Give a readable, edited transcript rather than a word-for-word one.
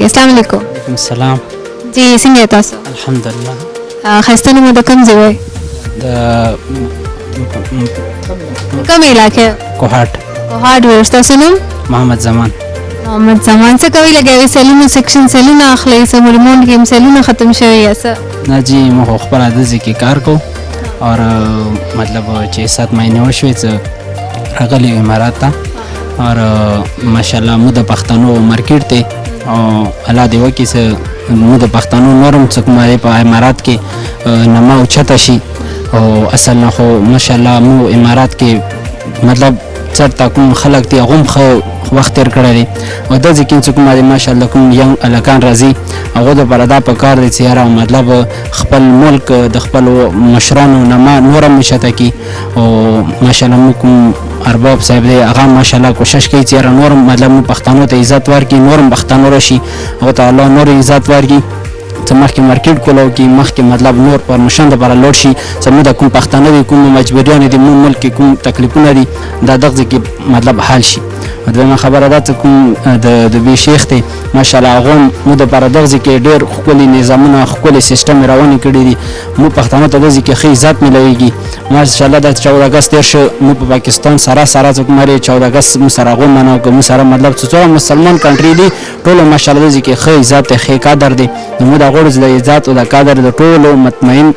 السلام علیکم. وعلیکم السلام. جی، څنګه تاسو؟ الحمدلله. ښایسته نوم د کوم ځای وای؟ د کوم علاقې؟ کوهاټ. کوهاټ وای. تاسو نوم؟ محمد زمان. محمد زمان، څه کوي؟ لګوي سیلونو سیکشن سیلونه اخلي، څه ریمونډ کې سیلونه ختم شوي یا څه؟ نه جی، موږ خپل د ځای کې کار کو اور مطلب چې 7 مهینې وشوې چې راغلی امارات ته اور ماشاءالله مو د پښتنو مارکیټ دی او الله دې وکړي چې مو د پښتنو نورم څه کومه په امارات کې نما اوچته شي. او اصل نه خو ماشاءالله مو امارات کې مطلب چرته کوم خلک دي، هغه هم ښه وخت تېر کړی دی او د ځکه چې کوم دی ماشاءالله کوم young هلکان راځي، هغو دپاره دا پکار دی چې یاره مطلب خپل ملک د خپلو مشرانو نما نور هم اوچته کړي. او ماشاءالله موږ کوم ارباب صاحب دی، هغه ماشاءالله کوشش کوي چې یاره نور مطلب موږ پښتنو ته عزت ورکړي، نور هم پښتنو راشي، هغو ته الله نور عزت ورکړي چې مخکې مارکیټ کولو کې مخکې مطلب نور پرموشن دپاره لوړ شي، چې موږ د کوم پښتانه دي، کوم مجبوریانې دي، موږ ملک کې کوم تکلیفونه دي، دا دغه کې مطلب حل شي. دویمه خبره دا چې کوم د دوبي شیخ دی، ماشاءالله هغه هم موږ دپاره دغه کې ډېر ښکلي نظامونه، ښکلي سیستم یې روانې کړي دي. موږ پښتانه ته دغه کې ښه عزت میلاویږي. ماشاءالله دا 14 اګست تېر شو، موږ په پاکستان سره سره څوک مري 14 اګست موږ سره هغه منو که موږ سره مطلب چې څومره مسلمان country دي، ټولو ماشاءالله دغه کې ښه عزت دی، ښه قدر دی. نو موږ دا غواړو چې د عزت او د قدر د ټولو مطمئن